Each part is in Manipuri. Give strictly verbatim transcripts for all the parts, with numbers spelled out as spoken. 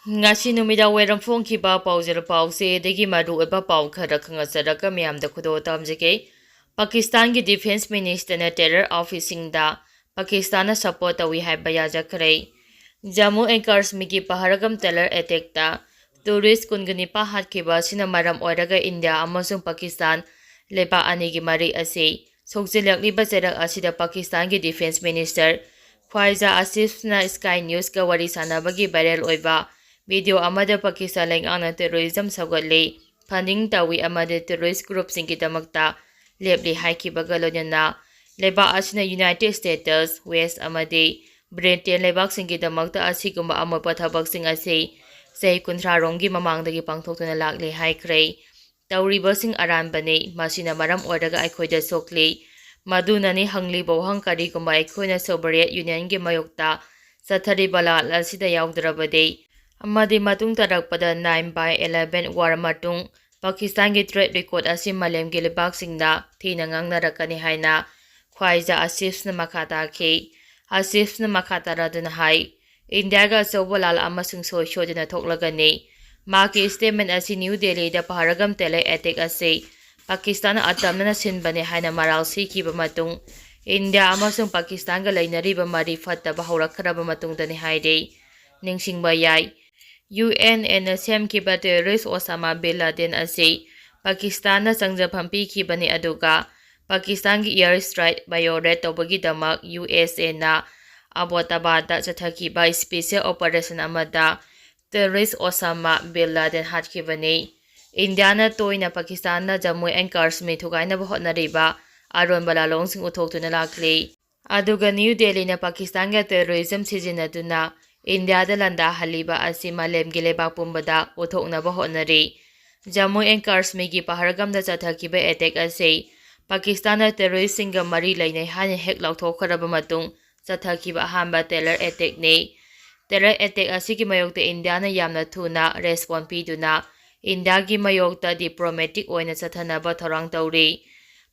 ꯉꯁꯤ ꯅꯨꯃꯤꯗꯥꯡ ꯋꯥꯏꯔꯝ ꯐꯣꯡꯈꯤꯕ ꯄꯥꯎꯖꯦꯜ ꯄꯥꯎꯆꯦꯗꯒꯤ ꯃꯔꯨꯑꯣꯏꯕ ꯄꯥꯎ ꯈꯔ ꯈꯪꯍꯟꯖꯔꯒ ꯃꯤꯌꯥꯝꯗ ꯈꯨꯗꯣꯜ ꯇꯝꯖꯒꯦ꯫ ꯄꯥꯀꯤꯁꯇꯥꯟꯒꯤ ꯗꯤꯐꯦꯟꯁ ꯃꯤꯅꯤꯁꯇꯔꯅ ꯇꯦꯔꯔ ꯑꯣꯐꯤꯁꯁꯤꯡꯗ ꯄꯥꯀꯤꯁꯇꯥꯟꯅ ꯁꯄꯣꯔꯠ ꯇꯧꯏ ꯍꯥꯏꯕ ꯌꯥꯖꯈ꯭ꯔꯦ꯫ ꯖꯝꯃꯨ ꯑꯦꯟ ꯀꯥꯁꯃꯤꯔꯒꯤ ꯄꯍꯔꯒꯝ ꯇꯦꯔꯔ ꯑꯦꯇꯦꯛꯇ ꯇꯨꯔꯤꯁ ꯀꯨꯟꯒ ꯅꯤꯄꯥꯟ ꯍꯥꯠꯈꯤꯕ ꯑꯁꯤꯅ ꯃꯔꯝ ꯑꯣꯏꯔꯒ ꯏꯟꯗꯤꯌꯥ ꯑꯃꯁꯨꯡ ꯄꯥꯀꯤꯁꯇꯥꯟ ꯂꯩꯕꯥꯛ ꯑꯅꯤꯒꯤ ꯃꯔꯤ ꯑꯁꯤ ꯁꯣꯛꯆꯤꯜꯂꯛꯂꯤꯕ ꯆꯩꯔꯛ ꯑꯁꯤꯗ ꯄꯥꯀꯤꯁꯇꯥꯟꯒꯤ ꯗꯤꯐꯦꯟꯁ ꯃꯤꯅꯤꯁꯇꯔ ꯈ꯭ꯋꯥꯏꯖꯥ ꯑꯁꯤꯐꯅ ꯁ꯭ꯀꯥꯏ ꯅ꯭ꯌꯨꯁꯀ ꯋꯥꯔꯤ ꯁꯥꯟꯅꯕꯒꯤ ꯚꯥꯏꯔꯦꯜ ꯑꯣꯏꯕ ꯚꯤꯗꯤꯑꯣ ꯑꯃꯗ ꯄꯥꯀꯤꯁꯇꯥꯟ ꯂꯩꯉꯥꯛꯅ ꯇꯦꯔꯣꯔꯤꯖꯝ ꯁꯧꯒꯠꯂꯤ, ꯐꯟꯗꯤꯡ ꯇꯧꯏ ꯑꯃꯗꯤ ꯇꯦꯔꯣꯔꯤꯁ ꯒ꯭ꯔꯨꯞꯁꯤꯡꯒꯤꯗꯃꯛꯇ ꯂꯦꯞꯂꯤ ꯍꯥꯏꯈꯤꯕꯒ ꯂꯣꯏꯅꯅ ꯂꯩꯕꯥꯛ ꯑꯁꯤꯅ ꯌꯨꯅꯥꯏꯇꯦꯗ ꯁ꯭ꯇꯦꯇꯁ, ꯋꯦꯁ ꯑꯃꯗꯤ ꯕ꯭ꯔꯤꯇꯦꯟ ꯂꯩꯕꯥꯛꯁꯤꯡꯒꯤꯗꯃꯛꯇ ꯑꯁꯤꯒꯨꯝꯕ ꯑꯃꯣꯠꯄ ꯊꯕꯛꯁꯤꯡ ꯑꯁꯤ ꯆꯍꯤ ꯀꯨꯟꯊ꯭ꯔꯥ ꯔꯣꯝꯒꯤ ꯃꯃꯥꯡꯗꯒꯤ ꯄꯥꯡꯊꯣꯛꯇꯨꯅ ꯂꯥꯛꯂꯦ ꯍꯥꯏꯈ꯭ꯔꯦ꯫ ꯇꯧꯔꯤꯕꯁꯤꯡ ꯑꯔꯥꯟꯕꯅꯤ, ꯃꯁꯤꯅ ꯃꯔꯝ ꯑꯣꯏꯔꯒ ꯑꯩꯈꯣꯏꯗ ꯁꯣꯛꯂꯤ꯫ ꯃꯗꯨꯅꯅꯤ ꯍꯪꯂꯤꯕ ꯋꯥꯍꯪ, ꯀꯔꯤꯒꯨꯝꯕ ꯑꯩꯈꯣꯏꯅ ꯁꯣꯚꯤꯌꯦꯠ ꯌꯨꯅꯤꯌꯟꯒꯤ ꯃꯥꯌꯣꯛꯇ ꯆꯠꯊꯔꯤꯕ ꯂꯥꯜ ꯑꯁꯤꯗ ꯌꯥꯎꯗ꯭ꯔꯕꯗꯤ ꯑꯃꯗꯤ ꯃꯇꯨꯡ ꯇꯥꯔꯛꯄꯗ nine by eleven war ꯃꯇꯨꯡ ꯄꯥꯀꯤꯁꯇꯥꯟꯒꯤ track record ꯑꯁꯤ ꯃꯥꯂꯦꯝꯒꯤ ꯂꯩꯕꯥꯛꯁꯤꯡꯗ ꯊꯤꯅ ꯉꯥꯡꯅꯔꯛꯀꯅꯤ ꯍꯥꯏꯅ ꯈ꯭ꯋꯥꯏꯖꯥ ꯑꯁꯤꯐꯅ ꯃꯈꯥ ꯇꯥꯈꯤ꯫ ꯑꯁꯤꯐꯅ ꯃꯈꯥ ꯇꯥꯔꯗꯨꯅ ꯍꯥꯏ, ꯏꯟꯗꯤꯌꯥꯒ ꯑꯆꯧꯕ ꯂꯥꯜ ꯑꯃꯁꯨꯡ ꯁꯣꯏ ꯁꯣꯏꯗꯅ ꯊꯣꯛꯂꯒꯅꯤ꯫ ꯃꯍꯥꯛꯀꯤ statement ꯑꯁꯤ ꯅ꯭ꯌꯨ ꯗꯦꯜꯂꯤꯗ ꯄꯍꯔꯒꯝ ꯇꯦꯔꯔ ꯑꯦꯇꯦꯛ ꯑꯁꯤ ꯄꯥꯀꯤꯁꯇꯥꯟꯅ ꯑꯇꯝꯅꯅ ꯁꯤꯟꯕꯅꯤ ꯍꯥꯏꯅ ꯃꯔꯥꯜ ꯁꯤꯈꯤꯕ ꯃꯇꯨꯡ ꯏꯟꯗꯤꯌꯥ ꯑꯃꯁꯨꯡ ꯄꯥꯀꯤꯁꯇꯥꯟꯒ ꯂꯩꯅꯔꯤꯕ ꯃꯔꯤ ꯐꯠꯇꯕ ꯍꯧꯔꯛꯈ꯭ꯔꯕ ꯃꯇꯨꯡꯗꯅꯤ ꯍꯥꯏꯔꯤ꯫ ꯅꯤꯡꯁꯤꯡꯕ ꯌꯥꯏ, ꯌꯨ ꯑꯦꯟ ꯑꯦꯅ ꯁꯦꯝꯈꯤꯕ terrorist ꯑꯣꯁꯥꯃꯥ ꯕꯤꯟ ꯂꯥꯗꯦꯟ ꯑꯁꯤ ꯄꯥꯀꯤꯁꯇꯥꯟꯅ ꯆꯪꯖꯐꯝ ꯄꯤꯈꯤꯕꯅꯤ, ꯑꯗꯨꯒ ꯄꯥꯀꯤꯁꯇꯥꯟꯒꯤ air strike violate ꯇꯧꯕꯒꯤꯗꯃꯛ ꯌꯨ ꯑꯦꯁ ꯑꯦꯅ ꯑꯕꯣꯇꯥꯕꯥꯗꯇ ꯆꯠꯊꯈꯤꯕ special operation ꯑꯃꯗ terrorist ꯑꯣꯁꯥꯃꯥ ꯕꯤꯟ ꯂꯥꯗꯦꯟ ꯍꯥꯠꯈꯤꯕꯅꯤ꯫ ꯏꯟꯗꯤꯌꯥꯅ ꯇꯣꯏꯅ ꯄꯥꯀꯤꯁꯇꯥꯟꯅ ꯖꯝꯃꯨ ꯑꯦꯟ ꯀꯥꯁꯃꯤꯔ ꯊꯨꯒꯥꯏꯅꯕ ꯍꯣꯠꯅꯔꯤꯕ ꯑꯔꯣꯟꯕ ꯂꯥꯂꯣꯡꯁꯤꯡ ꯎꯠꯊꯣꯛꯇꯨꯅ ꯂꯥꯛꯂꯤ꯫ ꯑꯗꯨꯒ ꯅ꯭ꯌꯨ ꯗꯦꯜꯂꯤꯅ ꯄꯥꯀꯤꯁꯇꯥꯟꯒ terrorism ꯁꯤꯖꯤꯟꯅꯗꯨꯅ ꯏꯟꯗꯤꯌꯥꯗ ꯂꯥꯟꯗꯥꯍꯜꯂꯤꯕ ꯑꯁꯤ ꯃꯥꯂꯦꯝꯒꯤ ꯂꯩꯕꯥꯛ ꯄꯨꯝꯕꯗ ꯎꯠꯊꯣꯛꯅꯕ ꯍꯣꯠꯅꯔꯤ꯫ ꯖꯝꯃꯨ ꯑꯦꯟ ꯀꯥꯁꯃꯤꯔꯒꯤ ꯄꯍꯔꯒꯝꯗ ꯆꯠꯊꯈꯤꯕ ꯑꯦꯇꯦꯛ ꯑꯁꯤ ꯄꯥꯀꯤꯁꯇꯥꯟꯅ terroristꯁꯤꯡꯒ ꯃꯔꯤ ꯂꯩꯅꯩ ꯍꯥꯏꯅ ꯍꯦꯛ ꯂꯥꯎꯊꯣꯛꯈ꯭ꯔꯕ ꯃꯇꯨꯡ ꯆꯠꯊꯈꯤꯕ ꯑꯍꯥꯟꯕ terror attackꯅꯤ꯫ Terror attack ꯑꯁꯤꯒꯤ ꯃꯥꯌꯣꯛꯇ ꯏꯟꯗꯤꯌꯥꯅ ꯌꯥꯝꯅ ꯊꯨꯅ response ꯄꯤꯗꯨꯅ ꯏꯟꯗꯤꯌꯥꯒꯤ ꯃꯥꯌꯣꯛꯇ diplomatic ꯑꯣꯏꯅ ꯆꯠꯊꯅꯕ ꯊꯧꯔꯥꯡ ꯇꯧꯔꯤ꯫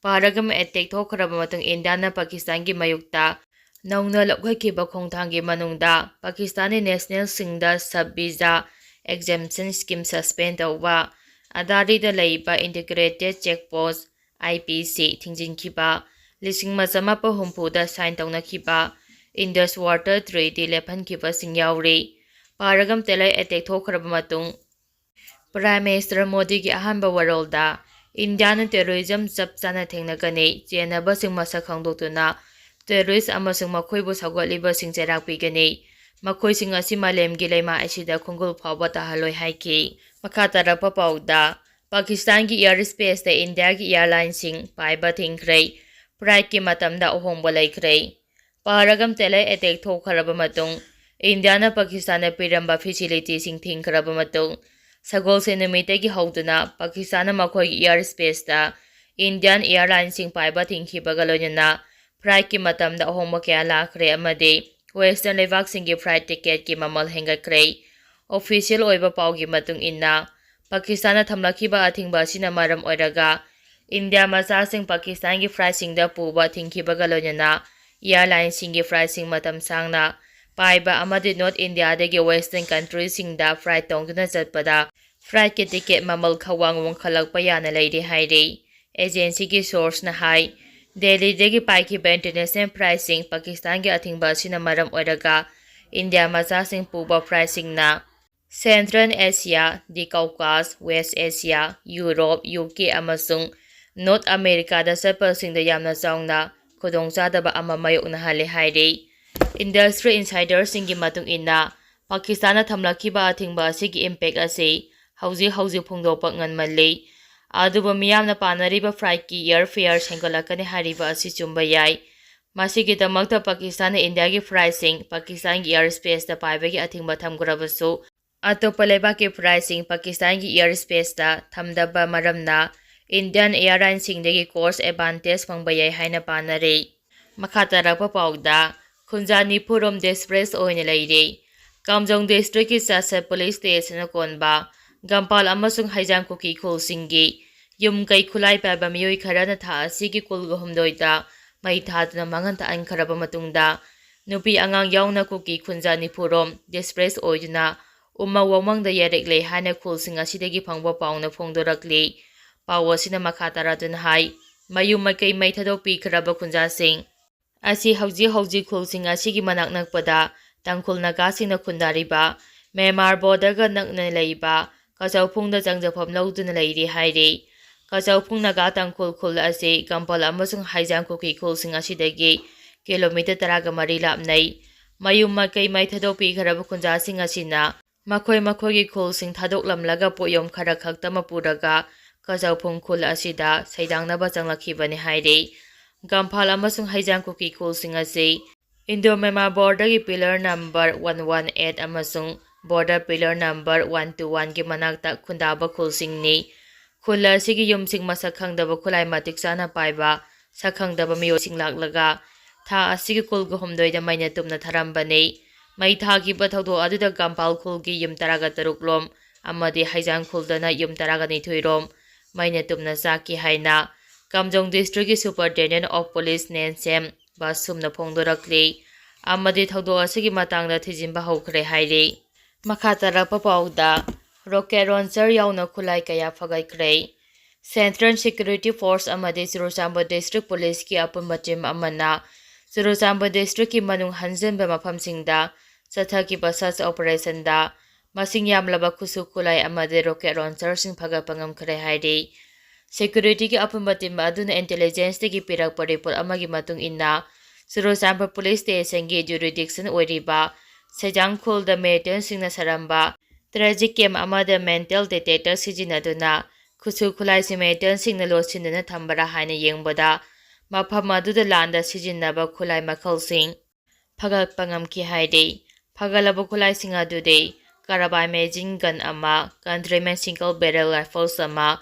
ꯄꯍꯔꯒꯝ attack ꯊꯣꯛꯈ꯭ꯔꯕ ꯃꯇꯨꯡ ꯏꯟꯗꯤꯌꯥꯅ ꯄꯥꯀꯤꯁꯇꯥꯟꯒꯤ ꯃꯥꯌꯣꯛꯇ ꯅꯧꯅ ꯂꯧꯈꯠꯈꯤꯕ ꯈꯣꯡꯊꯥꯡꯒꯤ ꯃꯅꯨꯡꯗ ꯄꯥꯀꯤꯁꯇꯥꯅꯤ ꯅꯦꯁꯅꯦꯜꯁꯤꯡꯗ sub visa exemption scheme suspend ꯇꯧꯕ, ꯑꯗꯥꯔꯤꯗ ꯂꯩꯕ Integrated Check Post, I P C, ꯊꯤꯡꯖꯤꯟꯈꯤꯕ, ꯂꯤꯁꯤꯡ ꯑꯃ ꯆꯃꯥꯄꯜ ꯍꯨꯝꯐꯨꯗ sign ꯇꯧꯅꯈꯤꯕ Indus Water Treaty ꯂꯦꯞꯍꯟꯈꯤꯕꯁꯤꯡ ꯌꯥꯎꯔꯤ꯫ ꯄꯍꯜꯒꯥꯝ terror attack ꯊꯣꯛꯈ꯭ꯔꯕ ꯃꯇꯨꯡ, Prime Minister ꯃꯣꯗꯤꯒꯤ ꯑꯍꯥꯟꯕ ꯋꯥꯔꯣꯜꯗ ꯏꯟꯗꯤꯌꯥꯅ terrorism ꯆꯞ ꯆꯥꯅ ꯊꯦꯡꯅꯒꯅꯤ, ꯆꯦꯟꯅꯕꯁꯤꯡ ꯃꯁꯛ ꯈꯪꯗꯣꯛꯇꯨꯅ terrorist ꯑꯃꯁꯨꯡ ꯃꯈꯣꯏꯕꯨ ꯁꯧꯒꯠꯂꯤꯕꯁꯤꯡ ꯆꯩꯔꯥꯛ ꯄꯤꯒꯅꯤ, ꯃꯈꯣꯏꯁꯤꯡ ꯑꯁꯤ ꯃꯥꯂꯦꯝꯒꯤ ꯂꯩꯃꯥꯏ ꯑꯁꯤꯗ ꯈꯣꯡꯒꯨꯜ ꯐꯥꯎꯕ ꯇꯥꯍꯜꯂꯣꯏ ꯍꯥꯏꯈꯤ꯫ ꯃꯈꯥ ꯇꯥꯔꯛꯄ ꯄꯥꯎꯗ, ꯄꯥꯀꯤꯁꯇꯥꯟꯒꯤ air spaceꯇ ꯏꯟꯗꯤꯌꯥꯒꯤ airlineꯁꯤꯡ ꯄꯥꯏꯕ ꯊꯤꯡꯈ꯭ꯔꯦ, flightꯀꯤ ꯃꯇꯝꯗ ꯑꯍꯣꯡꯕ ꯂꯩꯈ꯭ꯔꯦ꯫ ꯄꯍꯜꯒꯥꯝ terror attack ꯊꯣꯛꯈ꯭ꯔꯕ ꯃꯇꯨꯡ, ꯏꯟꯗꯤꯌꯥꯅ ꯄꯥꯀꯤꯁꯇꯥꯟꯗ ꯄꯤꯔꯝꯕ facilityꯁꯤꯡ ꯊꯤꯡꯈ꯭ꯔꯕ ꯃꯇꯨꯡ, ꯁꯒꯣꯜꯁꯦꯟ ꯅꯨꯃꯤꯠꯇꯒꯤ ꯍꯧꯗꯨꯅ ꯄꯥꯀꯤꯁꯇꯥꯟꯅ ꯃꯈꯣꯏꯒꯤ air spaceꯇ Indian airlineꯁꯤꯡ ꯄꯥꯏꯕ ꯊꯤꯡꯈꯤꯕꯒ ꯂꯣꯏꯅꯅ flightꯀꯤ ꯃꯇꯝꯗ ꯑꯍꯣꯡꯕ ꯀꯌꯥ ꯂꯥꯛꯈ꯭ꯔꯦ ꯑꯃꯗꯤ Western ꯂꯩꯕꯥꯛꯁꯤꯡꯒꯤ flight ticketꯀꯤ ꯃꯃꯜ ꯍꯦꯟꯒꯠꯈ꯭ꯔꯦ꯫ Official ꯑꯣꯏꯕ ꯄꯥꯎꯒꯤ ꯃꯇꯨꯡ ꯏꯟꯅ, ꯄꯥꯀꯤꯁꯇꯥꯟꯅ ꯊꯝꯂꯛꯈꯤꯕ ꯑꯊꯤꯡꯕ ꯑꯁꯤꯅ ꯃꯔꯝ ꯑꯣꯏꯔꯒ ꯏꯟꯗꯤꯌꯥ ꯃꯆꯥꯁꯤꯡ ꯄꯥꯀꯤꯁꯇꯥꯟꯒꯤ flightꯁꯤꯡꯗ ꯄꯨꯕ ꯊꯤꯡꯈꯤꯕꯒ ꯂꯣꯏꯅꯅ airlineꯁꯤꯡꯒꯤ flightꯁꯤꯡ ꯃꯇꯝ ꯁꯥꯡꯅ ꯄꯥꯏꯕ ꯑꯃꯗꯤ North Indiaꯗꯒꯤ Western countryꯁꯤꯡꯗ flight ꯇꯣꯡꯗꯨꯅ ꯆꯠꯄꯗ flightꯀꯤ ticket ꯃꯃꯜ ꯈ꯭ꯋꯥꯡ ꯋꯥꯡꯈꯠꯂꯛꯄ ꯌꯥꯅ ꯂꯩꯔꯤ ꯍꯥꯏꯔꯤ꯫ Agencyꯒꯤ sourceꯅ ꯍꯥꯏ, ꯗꯦꯜꯂꯤꯗꯒꯤ ꯄꯥꯏꯈꯤꯕ international flightꯁꯤꯡ ꯄꯥꯀꯤꯁꯇꯥꯟꯒꯤ ꯑꯊꯤꯡꯕ ꯑꯁꯤꯅ ꯃꯔꯝ ꯑꯣꯏꯔꯒ ꯏꯟꯗꯤꯌꯥ ꯃꯆꯥꯁꯤꯡ ꯄꯨꯕ flightꯁꯤꯡꯅ Central Asia, the Caucasus, West Asia, Europe, U K ꯑꯃꯁꯨꯡ North Americaꯗ ꯆꯠꯄꯁꯤꯡꯗ ꯌꯥꯝꯅ ꯆꯥꯎꯅ ꯈꯨꯗꯣꯡꯆꯥꯗꯕ ꯑꯃ ꯃꯥꯌꯣꯛꯅꯍꯜꯂꯦ ꯍꯥꯏꯔꯤ꯫ Industry insiderꯁꯤꯡꯒꯤ ꯃꯇꯨꯡ ꯏꯟꯅ, ꯄꯥꯀꯤꯁꯇꯥꯟꯅ ꯊꯝꯂꯛꯈꯤꯕ ꯑꯊꯤꯡꯕ ꯑꯁꯤꯒꯤ impact ꯑꯁꯤ ꯍꯧꯖꯤꯛ ꯍꯧꯖꯤꯛ ꯐꯣꯡꯗꯣꯛꯄ ꯉꯝꯃꯜꯂꯤ, ꯑꯗꯨꯕꯨ ꯃꯤꯌꯥꯝꯅ ꯄꯥꯅꯔꯤꯕ flightꯀꯤ airfare ꯍꯦꯟꯒꯠꯂꯛꯀꯅꯤ ꯍꯥꯏꯔꯤꯕ ꯑꯁꯤ ꯆꯨꯝꯕ ꯌꯥꯏ꯫ ꯃꯁꯤꯒꯤꯗꯃꯛꯇ ꯄꯥꯀꯤꯁꯇꯥꯟꯅ ꯏꯟꯗꯤꯌꯥꯒꯤ flightꯁꯤꯡ ꯄꯥꯀꯤꯁꯇꯥꯟꯒꯤ air spaceꯇ ꯄꯥꯏꯕꯒꯤ ꯑꯊꯤꯡꯕ ꯊꯝꯈ꯭ꯔꯕꯁꯨ, ꯑꯇꯣꯞꯄ ꯂꯩꯕꯥꯛꯀꯤ flightꯁꯤꯡ ꯄꯥꯀꯤꯁꯇꯥꯟꯒꯤ air spaceꯇ ꯊꯝꯗꯕ ꯃꯔꯝꯅ Indian airlineꯁꯤꯡꯗꯒꯤ cost advantage ꯐꯪꯕ ꯌꯥꯏ ꯍꯥꯏꯅ ꯄꯥꯅꯔꯤ꯫ ꯃꯈꯥ ꯇꯥꯔꯛꯄ ꯄꯥꯎꯗ, ꯈꯨꯟꯖꯥ ꯅꯤꯐꯨꯔꯣꯝ displaced ꯑꯣꯏꯅ ꯂꯩꯔꯤ꯫ ꯀꯥꯝꯖꯣꯡ districtꯀꯤ ꯆꯥꯁꯠ police stationꯅ ꯀꯣꯟꯕ ꯒꯝꯄꯥꯜ ꯑꯃꯁꯨꯡ ꯍꯩꯖꯥꯡ ꯀꯨꯀꯤ ꯈꯨꯜꯁꯤꯡꯒꯤ ꯌꯨꯝ ꯀꯩ ꯈꯨꯠꯂꯥꯏ ꯄꯥꯏꯕ ꯃꯤꯑꯣꯏ ꯈꯔꯅ ꯊꯥ ꯑꯁꯤꯒꯤ ꯀꯨꯟꯒ ꯍꯨꯝꯗꯣꯏꯗ ꯃꯩ ꯊꯥꯗꯨꯅ ꯃꯥꯡꯍꯟ ꯇꯥꯛꯍꯟꯈ꯭ꯔꯕ ꯃꯇꯨꯡꯗ, ꯅꯨꯄꯤ ꯑꯉꯥꯡ ꯌꯥꯎꯅ ꯀꯨꯀꯤ ꯈꯨꯟꯖꯥ ꯅꯤꯐꯨꯔꯣꯝ displace ꯑꯣꯏꯗꯨꯅ ꯎꯃꯪ ꯋꯥꯃꯪꯗ ꯌꯥꯏꯔꯛꯂꯦ ꯍꯥꯏꯅ ꯈꯨꯜꯁꯤꯡ ꯑꯁꯤꯗꯒꯤ ꯐꯪꯕ ꯄꯥꯎꯅ ꯐꯣꯡꯗꯣꯔꯛꯂꯤ꯫ ꯄꯥꯎ ꯑꯁꯤꯅ ꯃꯈꯥ ꯇꯥꯔꯗꯨꯅ ꯍꯥꯏ, ꯃꯌꯨꯝ ꯃꯀꯩ ꯃꯩ ꯊꯥꯗꯣꯛꯄꯤꯈ꯭ꯔꯕ ꯈꯨꯟꯖꯥꯁꯤꯡ ꯑꯁꯤ ꯍꯧꯖꯤꯛ ꯍꯧꯖꯤꯛ ꯈꯨꯜꯁꯤꯡ ꯑꯁꯤꯒꯤ ꯃꯅꯥꯛ ꯅꯛꯄꯗ ꯇꯥꯡꯈꯨꯜ ꯅꯥꯒꯥꯁꯤꯡꯅ ꯈꯨꯟꯗꯥꯔꯤꯕ ꯃ꯭ꯌꯥꯟꯃꯥꯔ borderꯒ ꯅꯛꯅ ꯂꯩꯕ ꯀꯆꯧꯐꯨꯡꯗ ꯆꯪꯖꯐꯝ ꯂꯧꯗꯨꯅ ꯂꯩꯔꯤ ꯍꯥꯏꯔꯤ꯫ ꯀꯆꯧꯐꯨꯡ ꯅꯥꯒꯥ ꯇꯥꯡꯈꯨꯜ ꯈꯨꯜ ꯑꯁꯤ ꯒꯝꯄꯥꯜ ꯑꯃꯁꯨꯡ ꯍꯩꯖꯥꯡ ꯀꯨꯀꯤ ꯈꯨꯜꯁꯤꯡ ꯑꯁꯤꯗꯒꯤ kilometre ꯇꯔꯥꯒ ꯃꯔꯤ ꯂꯥꯞꯅꯩ꯫ ꯃꯌꯨꯝ ꯃꯀꯩ ꯃꯩ ꯊꯥꯗꯣꯛꯄꯤꯈ꯭ꯔꯕ ꯈꯨꯟꯖꯥꯁꯤꯡ ꯑꯁꯤꯅ ꯃꯈꯣꯏ ꯃꯈꯣꯏꯒꯤ ꯈꯨꯜꯁꯤꯡ ꯊꯥꯗꯣꯛꯂꯝꯂꯒ ꯄꯣꯠꯌꯣꯝ ꯈꯔ ꯈꯛꯇꯃꯛ ꯄꯨꯔꯒ ꯀꯆꯧꯐꯨꯡ ꯈꯨꯜ ꯑꯁꯤꯗ ꯁꯩꯗꯥꯡꯅꯕ ꯆꯪꯂꯛꯈꯤꯕꯅꯤ ꯍꯥꯏꯔꯤ꯫ ꯒꯝꯐꯥꯜ ꯑꯃꯁꯨꯡ ꯍꯩꯖꯥꯡ ꯀꯨꯀꯤ ꯈꯨꯜꯁꯤꯡ ꯑꯁꯤ Indo Myanmar borderꯒꯤ pillar number one one eight ꯑꯃꯁꯨꯡ border pillar number one two oneꯒꯤ ꯃꯅꯥꯛꯇ ꯈꯨꯟꯗꯥꯕ ꯈꯨꯜꯁꯤꯡꯅꯤ꯫ ꯈꯨꯜ ꯑꯁꯤꯒꯤ ꯌꯨꯝꯁꯤꯡ ꯃꯁꯛ ꯈꯪꯗꯕ ꯈꯨꯠꯂꯥꯏ ꯃꯇꯤꯛ ꯆꯥꯅ ꯄꯥꯏꯕ ꯁꯛꯈꯪꯗꯕ ꯃꯤꯑꯣꯏꯁꯤꯡ ꯂꯥꯛꯂꯒ ꯊꯥ ꯑꯁꯤꯒꯤ ꯀꯨꯟꯍꯨꯝꯗꯣꯏꯗ ꯃꯩꯅ ꯇꯨꯝꯅ ꯊꯥꯔꯝꯕꯅꯤ꯫ ꯃꯩ ꯊꯥꯈꯤꯕ ꯊꯧꯗꯣꯛ ꯑꯗꯨꯗ ꯒꯝꯄꯥꯜ ꯈꯨꯜꯒꯤ ꯌꯨꯝ ꯇꯔꯥꯒ ꯇꯔꯨꯛ ꯂꯣꯝ ꯑꯃꯗꯤ ꯍꯩꯖꯥꯡ ꯈꯨꯜꯗꯅ ꯌꯨꯝ ꯇꯔꯥꯒ ꯅꯤꯊꯣꯏ ꯔꯣꯝ ꯃꯩꯅ ꯇꯨꯝꯅ ꯆꯥꯛꯈꯤ ꯍꯥꯏꯅ ꯀꯥꯝꯖꯣꯡ districtꯀꯤ Superintendent of Police ꯅꯦꯟꯁꯦꯝ ꯕꯥꯁꯨꯝꯅ ꯐꯣꯡꯗꯣꯔꯛꯂꯤ꯫ ꯑꯃꯗꯤ ꯊꯧꯗꯣꯛ ꯑꯁꯤꯒꯤ ꯃꯇꯥꯡꯗ ꯊꯤꯖꯤꯟꯕ ꯍꯧꯈ꯭ꯔꯦ ꯍꯥꯏꯔꯤ꯫ ꯃꯈꯥ ꯇꯥꯔꯛꯄ ꯄꯥꯎꯗ, rocket launcher ꯌꯥꯎꯅ ꯈꯨꯠꯂꯥꯏ ꯀꯌꯥ ꯐꯒꯠꯈ꯭ꯔꯦ꯫ Central Security Force ꯑꯃꯗꯤ ꯆꯨꯔꯆꯥꯟꯄꯨꯔ District Policeꯀꯤ ꯑꯄꯨꯟꯕ team ꯑꯃꯅ ꯆꯨꯔꯆꯥꯟꯄꯨꯔ districtꯀꯤ ꯃꯅꯨꯡ ꯍꯟꯖꯤꯟꯕ ꯃꯐꯝꯁꯤꯡꯗ ꯆꯠꯊꯈꯤꯕ search operationꯗ ꯃꯁꯤꯡ ꯌꯥꯝꯂꯕ ꯈꯨꯠꯁꯨ ꯈꯨꯠꯂꯥꯏ ꯑꯃꯗꯤ rocket launcherꯁꯤꯡ ꯐꯒꯠꯄ ꯉꯝꯈ꯭ꯔꯦ ꯍꯥꯏꯔꯤ꯫ Securityꯒꯤ ꯑꯄꯨꯟꯕ team ꯑꯗꯨꯅ intelligenceꯗꯒꯤ ꯄꯤꯔꯛꯄ report ꯑꯃꯒꯤ ꯃꯇꯨꯡ ꯏꯟꯅ, ꯆꯨꯔꯆꯥꯟꯄꯨꯔ police stationꯒꯤ jurisdiction ꯑꯣꯏꯔꯤꯕ ꯁꯩꯖꯥꯡ ꯈꯨꯜꯗ militantꯁꯤꯡꯅ ꯁꯥꯔꯝꯕ tragic camp ꯑꯃꯗ metal detector ꯁꯤꯖꯤꯟꯅꯗꯨꯅ ꯈꯨꯠꯁꯨ ꯈꯨꯠꯂꯥꯏꯁꯤꯡ militantꯁꯤꯡꯅ ꯂꯣꯠꯁꯤꯟꯗꯨꯅ ꯊꯝꯕ꯭ꯔꯥ ꯍꯥꯏꯅ ꯌꯦꯡꯕꯗ, ꯃꯐꯝ ꯑꯗꯨꯗ ꯂꯥꯟꯗ ꯁꯤꯖꯤꯟꯅꯕ ꯈꯨꯠꯂꯥꯏ ꯃꯈꯜꯁꯤꯡ ꯐꯒꯠꯄ ꯉꯝꯈꯤ ꯍꯥꯏꯔꯤ꯫ ꯐꯒꯠꯂꯕ ꯈꯨꯠꯂꯥꯏꯁꯤꯡ ꯑꯗꯨꯗꯤ ꯀꯔꯕꯥꯏ machine gun ꯑꯃ, countryman single barrel rifles ꯑꯃ,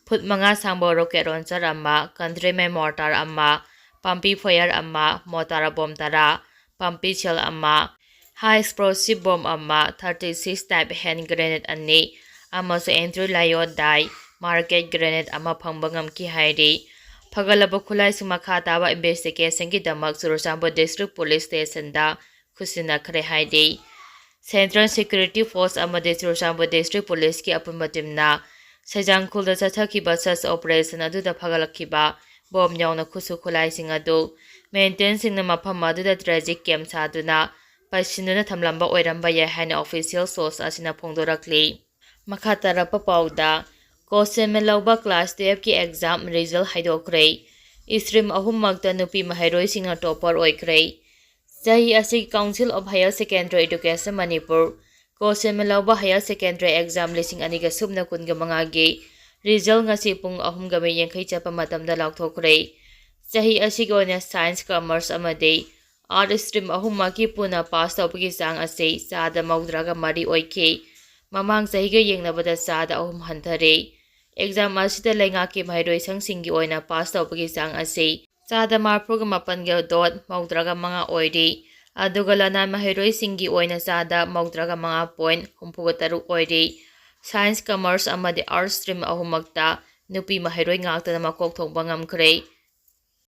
ꯐꯨꯠ ꯃꯉꯥ ꯁꯥꯡꯕ rocket launcher ꯑꯃ, countryman mortar ꯑꯃ, ꯄꯝꯄꯤ fire ꯑꯃ, mortar bomb ꯇꯔꯥ, ꯄꯝꯄꯤ shell ꯑꯃ, high explosive bomb ꯑꯃ, thirty six type hand grenade ꯑꯅꯤ ꯑꯃꯁꯨꯡ anti riot gun, market grenade ꯑꯃ ꯐꯪꯕ ꯉꯝꯈꯤ ꯍꯥꯏꯔꯤ꯫ ꯐꯒꯠꯂꯕ ꯈꯨꯠꯂꯥꯏꯁꯤꯡ ꯃꯈꯥ ꯇꯥꯕ investigationꯒꯤꯗꯃꯛ ꯆꯨꯔꯆꯥꯟꯄꯨꯔ District Police Stationꯗ ꯈꯨꯠꯁꯤꯟꯅꯈ꯭ꯔꯦ ꯍꯥꯏꯔꯤ꯫ Central Security Force ꯑꯃꯗꯤ ꯆꯨꯔꯆꯥꯟꯄꯨꯔ District Policeꯀꯤ ꯑꯄꯨꯟꯕ teamꯅ ꯁꯩꯖꯥꯡꯈꯣꯜꯗ ꯆꯠꯊꯈꯤꯕ search operation ꯑꯗꯨꯗ ꯐꯒꯠꯂꯛꯈꯤꯕ bomb ꯌꯥꯎꯅ ꯈꯨꯠꯁꯨ ꯈꯨꯠꯂꯥꯏꯁꯤꯡ ꯑꯗꯨ militantꯁꯤꯡꯅ ꯃꯐꯝ ꯑꯗꯨꯗ strategic camp ꯁꯥꯗꯨꯅ ꯄꯩꯁꯤꯟꯗꯨꯅ ꯊꯝꯂꯝꯕ ꯑꯣꯏꯔꯝꯕ ꯌꯥꯏ ꯍꯥꯏꯅ official source ꯑꯁꯤꯅ ꯐꯣꯡꯗꯣꯔꯛꯂꯤ꯫ ꯃꯈꯥ ꯇꯥꯔꯛꯄ ꯄꯥꯎꯗ, ꯀꯣꯁꯦꯝꯅ ꯂꯧꯕ class twelveꯀꯤ exam result ꯍꯥꯏꯗꯣꯛꯈ꯭ꯔꯦ꯫ Stream ꯑꯍꯨꯝꯃꯛꯇ ꯅꯨꯄꯤ ꯃꯍꯩꯔꯣꯏꯁꯤꯡꯅ topper ꯑꯣꯏꯈ꯭ꯔꯦ꯫ ꯆꯍꯤ ꯑꯁꯤꯒꯤ Council of Higher Secondary Education Manipur, ꯀꯣꯁꯦꯝꯅ ꯂꯧꯕ higher secondary exam ꯂꯤꯁꯤꯡ ꯑꯅꯤꯒ ꯁꯨꯞꯅ ꯀꯨꯟꯒ ꯃꯉꯥꯒꯤ result ꯉꯁꯤ ꯄꯨꯡ ꯑꯍꯨꯝꯒ ꯃꯤꯅꯤꯠ ꯌꯥꯡꯈꯩ ꯆꯠꯄ ꯃꯇꯝꯗ ꯂꯥꯎꯊꯣꯛꯈ꯭ꯔꯦ꯫ ꯆꯍꯤ ꯑꯁꯤꯒꯤ ꯑꯣꯏꯅ Science, Commerce ꯑꯃꯗꯤ Arts stream ꯑꯍꯨꯝꯃꯛꯀꯤ ꯄꯨꯟꯅ pass ꯇꯧꯕꯒꯤ ꯆꯥꯡ ꯑꯁꯤ ꯆꯥꯗ ꯃꯧꯗ꯭ꯔꯥꯒ ꯃꯔꯤ ꯑꯣꯏꯈꯤ꯫ ꯃꯃꯥꯡ ꯆꯍꯤꯒ ꯌꯦꯡꯅꯕꯗ ꯆꯥꯗ ꯑꯍꯨꯝ ꯍꯟꯊꯔꯦ꯫ Exam ꯑꯁꯤꯗ ꯂꯩꯉꯥꯛꯀꯤ ꯃꯍꯩꯔꯣꯏꯁꯪꯁꯤꯡꯒꯤ ꯑꯣꯏꯅ pass ꯇꯧꯕꯒꯤ ꯆꯥꯡ ꯑꯁꯤ ꯆꯥꯗ ꯃꯔꯤꯐꯨꯒ ꯃꯥꯄꯟꯒ dot ꯃꯧꯗ꯭ꯔꯥꯒ ꯃꯉꯥ ꯑꯣꯏꯔꯤ꯫ ꯑꯗꯨꯒ ꯂꯅꯥꯏ ꯃꯍꯩꯔꯣꯏꯁꯤꯡꯒꯤ ꯑꯣꯏꯅ ꯆꯥꯗ ꯃꯧꯗ꯭ꯔꯥꯒ ꯃꯉꯥ point ꯍꯨꯝꯐꯨꯒ ꯇꯔꯨꯛ ꯑꯣꯏꯔꯤ꯫ Science, Commerce ꯑꯃꯗꯤ Arts stream ꯑꯍꯨꯝꯃꯛꯇ ꯅꯨꯄꯤ ꯃꯍꯩꯔꯣꯏ ꯉꯥꯛꯇꯅ ꯃꯀꯣꯛ ꯊꯣꯡꯕ ꯉꯝꯈ꯭ꯔꯦ꯫